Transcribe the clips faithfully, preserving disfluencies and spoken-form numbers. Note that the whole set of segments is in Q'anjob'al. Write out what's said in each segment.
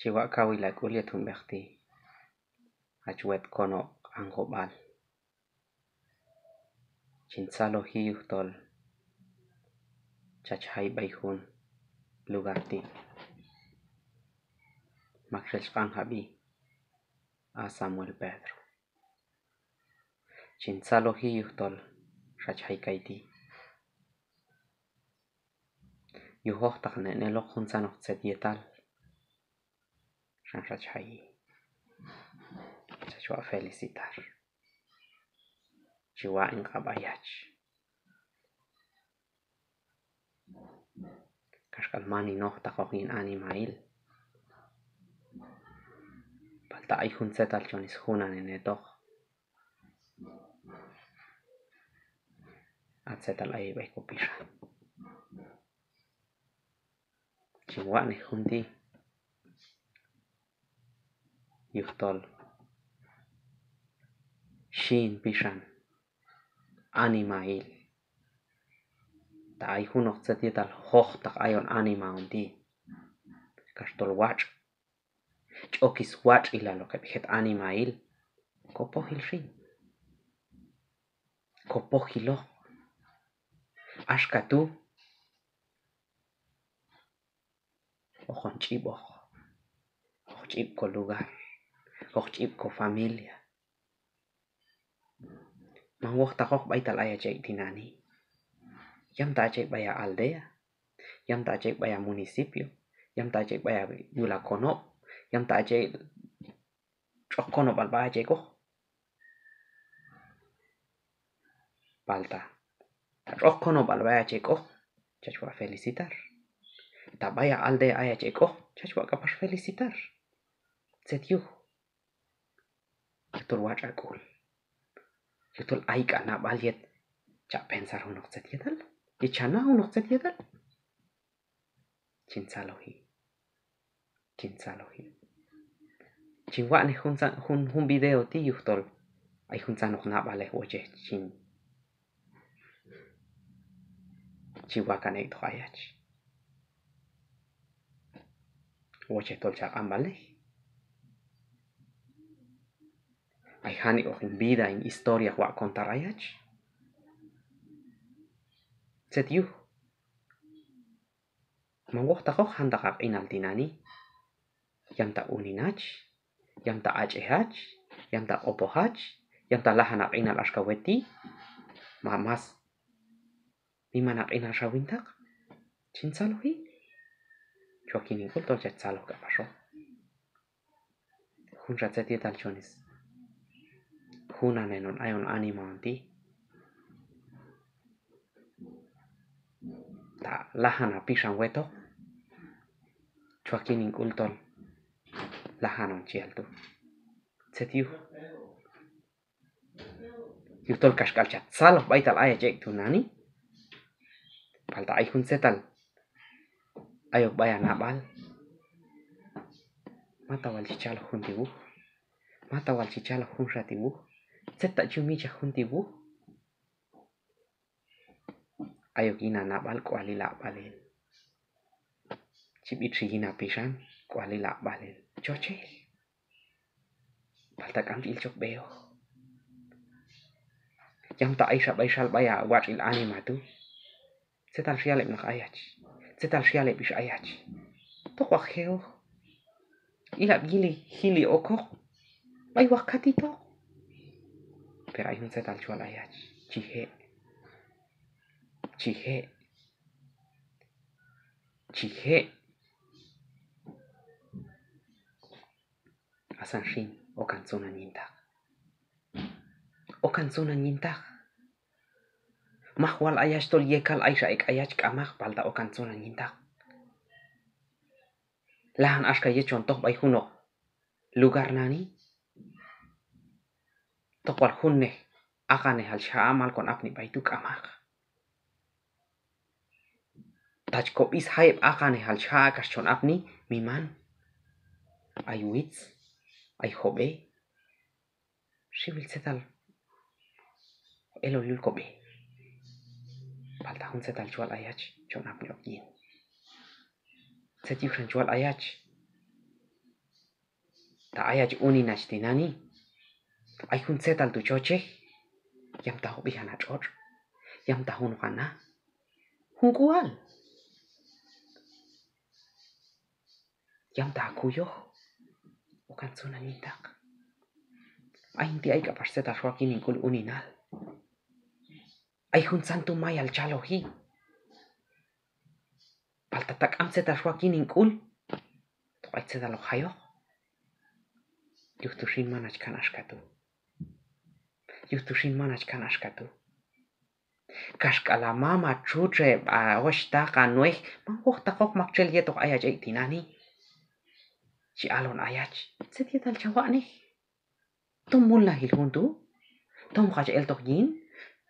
Chi waq' kawil ha k'ul yet jun b'eq ti', hach wet konob' Q'anjob'al. Chin tzaloji yujtol chach jay b'ay jun lugar ti'. Maktxel chi q'anjab'i, a Samuel Pedro. Chin tzaloji yujtol xach jay kayti'. Yuj ojtaqnen eloq juntzanoq tzet yetal xan xach jayi. Chach waq' felicitar. Chi waq' hin q'ab' ayach. Kaxk'al man hin ojtaqoq yin animahil. Palta ay jun tzetal chon sjunanen hetoq. A tzetal ayay b'ay ko pixan. Chin wa'nej jun ti' yujtol xhi hin pixan animahil. Ta ay junoq tzet yetal jojtaq ayon anima hon ti', kax tol watx' ch'ok swatx'ilal ok heb' jet animahil, ko pojil xin, ko pojiloq. Axka tu' hoqon ch'ib'oq, hoq ch'ib' ko lugar, hoq ch'ib' ko familia. Man wojtaqoq b'aytal ayach ek' tinani'. Yamta ach ek' b'ay ha aldea, yamta ach ek' b'ay ha municipio, yamta ach ek' b'ay ha yul ha konob', yamta ach ek' tx'oq konob'al b'ay ach ek'oq. Palta ta tx'oq konob'al b'ay ach ek'oq, chach waq' felicitar. Ta b'ay ha aldea ayach ek'oq, chach waq' k'apax felicitar. Tzet yuj? Yujtol watx' ha k'ul. Yujtol ay k'al ha nab'al yet cha pensar junoq tzet yetal, yet cha na junoq tzet yetal. Chin tzaloji, chin tzaloji. Chin wa'nej juntzan, jun, jun video ti' yujtol ay juntzanoq nab'alej wochej chin chi wakan ek'toq ayach. Wochej tol cha q'anb'alnej. Ay janik'oq hin vida, hin historia waq' contar ayach. Tzet yuj? Man wojtaqoq jantaq ha q'inal tinani'. Yamta unin ach, yamta ach'ej ach, yamta q'opoj ach, yamta lajan ha q'inal axka wet ti', ma mas miman ha q'inal xa wintaq. Chin tzaloji. Chwaq yin hin k'ul tol chach tzaloj k'apaxoq. Junxa tzet yetal chon sjunanen hon ayon anima hon ti', ta lajan ha pixan wetoq, chwaq yin hin k'ul tol lajan hon chi yal tu'. Tzet yuj? Yujtol kaxk'al cha tzaloj b'aytal ayach ek' tinani'. Palta ay jun tzetal ayok b'ay ha nab'al. Mata wal chi chaloj jun ti' wuj, mata wal chi chaloj junxa ti' wuj. Tzet ta chi yun mitx'chaj jun ti' wuj? Ayok yin ha nab'al k'ualil aq'b'alil. Chi b'itxi yin ha pixan k'ualil aq'b'alil. Chochej. Palta k'am chi ilchaj ok b'eyoq. Yamta ayxa b'ay xal b'ay ha watx'il anima tu'. Tzetal xyal heb' naq ayach, tzetal xyal heb' ix ayach. Tok wal je'oq. Ilab' yili jili okoq b'ay wal katitoq. Pero ay jun tzetal chwal ayach. Chi je', chi je', chi je'. Asan xin, okan tzunan yintaq. Okan tzunan yintaq. Maj wal ayach tol yekal ayxa ek' ayach, k'amaq, palta okan tzunan yintaq. Lajan axka yet chon toj b'ay junoq lugar nani', tok wal junnej aq'anejal xja'a mal kon apni b'ay tu', k'amaq. Ta chi ko b'is jayeb' aq'anejal chi ja'a kax chon apni, miman. Ay witz, ay job'e, xiwil tzetal elol yul ko b'e. Palta jun tzetal chwal ayach chon apni ok yin. Tzet yuj xan chwal ayach? Ta ayach unin hach tinani', ay jun tzetal tu' chochej, yam ta hoq b'ijan ha tx'otx', yam ta junoq ha na, jun k'ual. Yam ta ha kuyoj, okan tzunan yintaq. Ayin ti' ay k'apax tzetal xwaq yin hin k'ul uninal. Ay juntzan tu' mayal chaloji. Palta ta k'am tzetal xwaq yin hin k'ul, tok ay tzetal hoq jayoq. Yuj tu xin man hach kan axka tu'. Yuj tu xin man hach kan axka tu'. Kaxk'al ha mam, ha txutx, heb' ha oxhtaq, ha nuej, man wojtaqoq maktxel yetoq ayach ek' tinani'. Chi alon ayach, tzet yetal cha watx'nej. Tom mulnajil jun tu', tom hoq hach eltoq yin,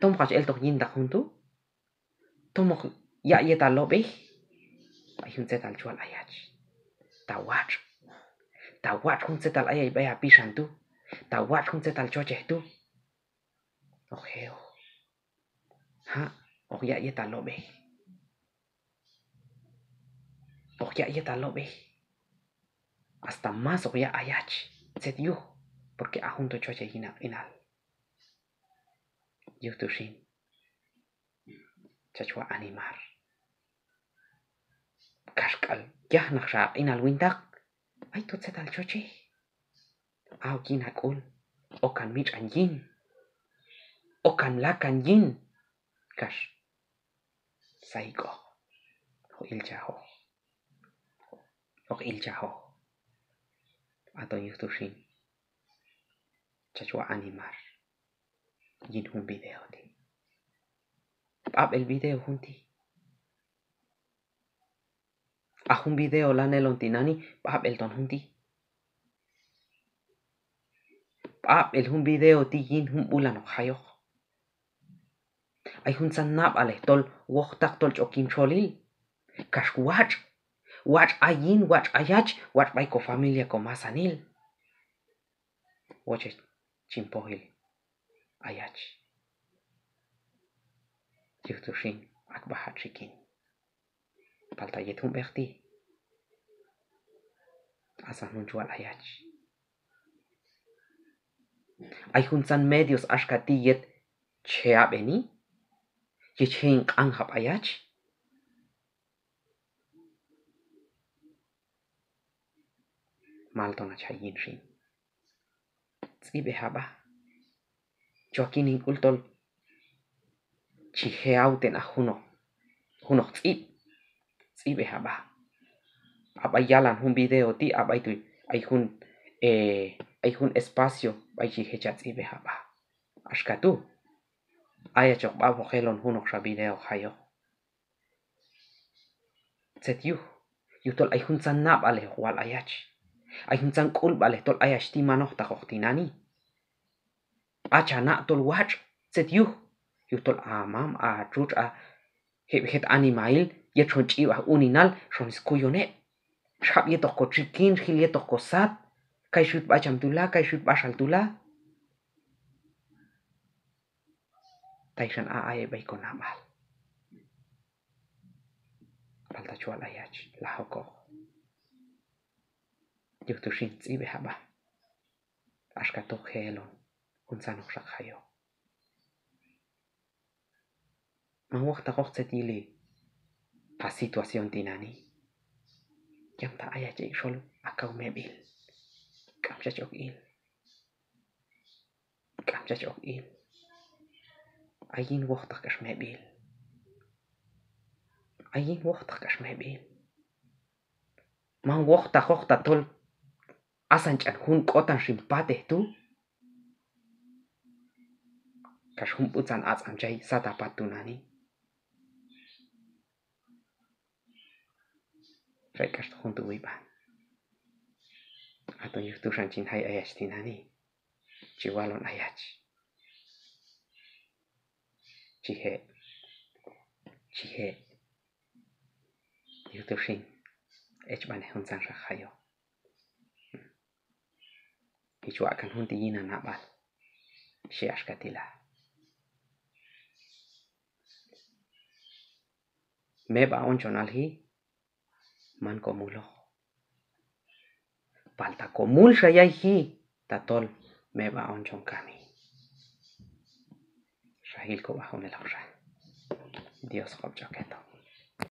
tom hoq hach eltoq yintaq jun tu', tom hoq yaq' yetal lob'ej. Ay jun tzetal chwal ayach. Ta watx', ta watx' jun tzetal ayach b'ay ha pixan tu', ta watx' jun tzetal chochej tu'. Hoq je'oq. Ha', hoq yaq' yetal lob'ej. Hoq yaq' yetal lob'ej. Hasta más hoq yaq' ayach. Tzet yuj, porque ha jun tu' chochej yin ha q'inal. Yuj tu xin, chach waq' animar. Kaxk'al yajnaqxa ha q'inal wintaq, ay to tzetal chochej. Ha' ok yin ha k'ul, okan mitx'an yin, okan lakan yin, kax sayk'oq, hoq ilchajoq, hoq ilchajoq. Haton yuj tu xin, chach waq' animar yin jun video ti'. B'ab'el video jun ti'. Ha jun video lan elon tinani', b'ab'el ton jun ti'. B'ab'el jun video ti' yin jun b'ulan hoq jayoq. Ay juntzan nab'alej tol wojtaq tol ch'ok yin txolil. Kax watx', watx' ayin, watx' ayach, watx' b'ay ko familia ko masanil. Wochej chin pojil ayach. Yuj tu xin, ak' b'a ha txikin. Palta yet jun b'eq ti', asan jun chwal ayach. Ay juntzan medios axka ti' yet che ab'eni, yet che hin q'anjab' ayach. Mal ton hach jay yin xin. Tz'ib'ej ha b'a. Chwaq yin hin k'ul tol chi je' awten aj junoq, junoq tz'ib'. Tz'ib'ej ha b'a. Ha b'ay yalan jun video ti', ha b'ay tu' ay jun, eh, ay jun espacio b'ay chi je' cha tz'ib'ej ha b'a. Axka tu'. Ayach hoq b'ab'joq elon junoqxa video hoq jayoq. Tzet yuj, yujtol ay juntzan nab'alej hoq wal ayach. Ay juntzan k'ulb'alej tol ayach ti' man ojtaqoq tinani'. Hach ha na' tol watx', tzet yuj, yujtol ha mam, ha txutx, ha heb' jet animahil, yet xon ch'ib' aj uninal, xon skuyon heb'. Xjab' yetoq ko txikin, xjil yetoq ko sat, kay xyut b'a cham tu' la, kay xyut b'a xal tu' la. Tay xan a ay b'ay ko nab'al. Palta chwal ayach, laj okoq. Yuj tu xin tz'ib'ej ha b'a. Axka tu' hoq je' elon juntzanoqxa hoq jayoq. Man wojtaqoq tzet yili ha situación tinani'. Yam ta ayach ek' xol ha kaw meb'il. K'am chach ok il. K'am chach ok il. Ayin wojtaq k'ax meb'il. Ayin wojtaq k'ax meb'il. Man wojtaqoq tatol asan ch'an jun k'otan xin patej tu'. Kax jun b'utzan atz'am chay sat ha pat tinani'. Re' k'ax jun tu' wib'an. Aton yuj tu xan chin jay ayach tinani'. Chi walon ayach. Chi je'. Chi je'. Yuj tu xin. Echb'anej juntzanxa hoq jayoq. Chi waq' kan jun ti' yin ha nab'al. Xhi axka ti' la. Meb'a' on chon alji. Man ko muloq. palta komulxa yayji tatol meb'ahon chon kami. Xa jil kob'a junelxa. Dios job ch'ok hetoq.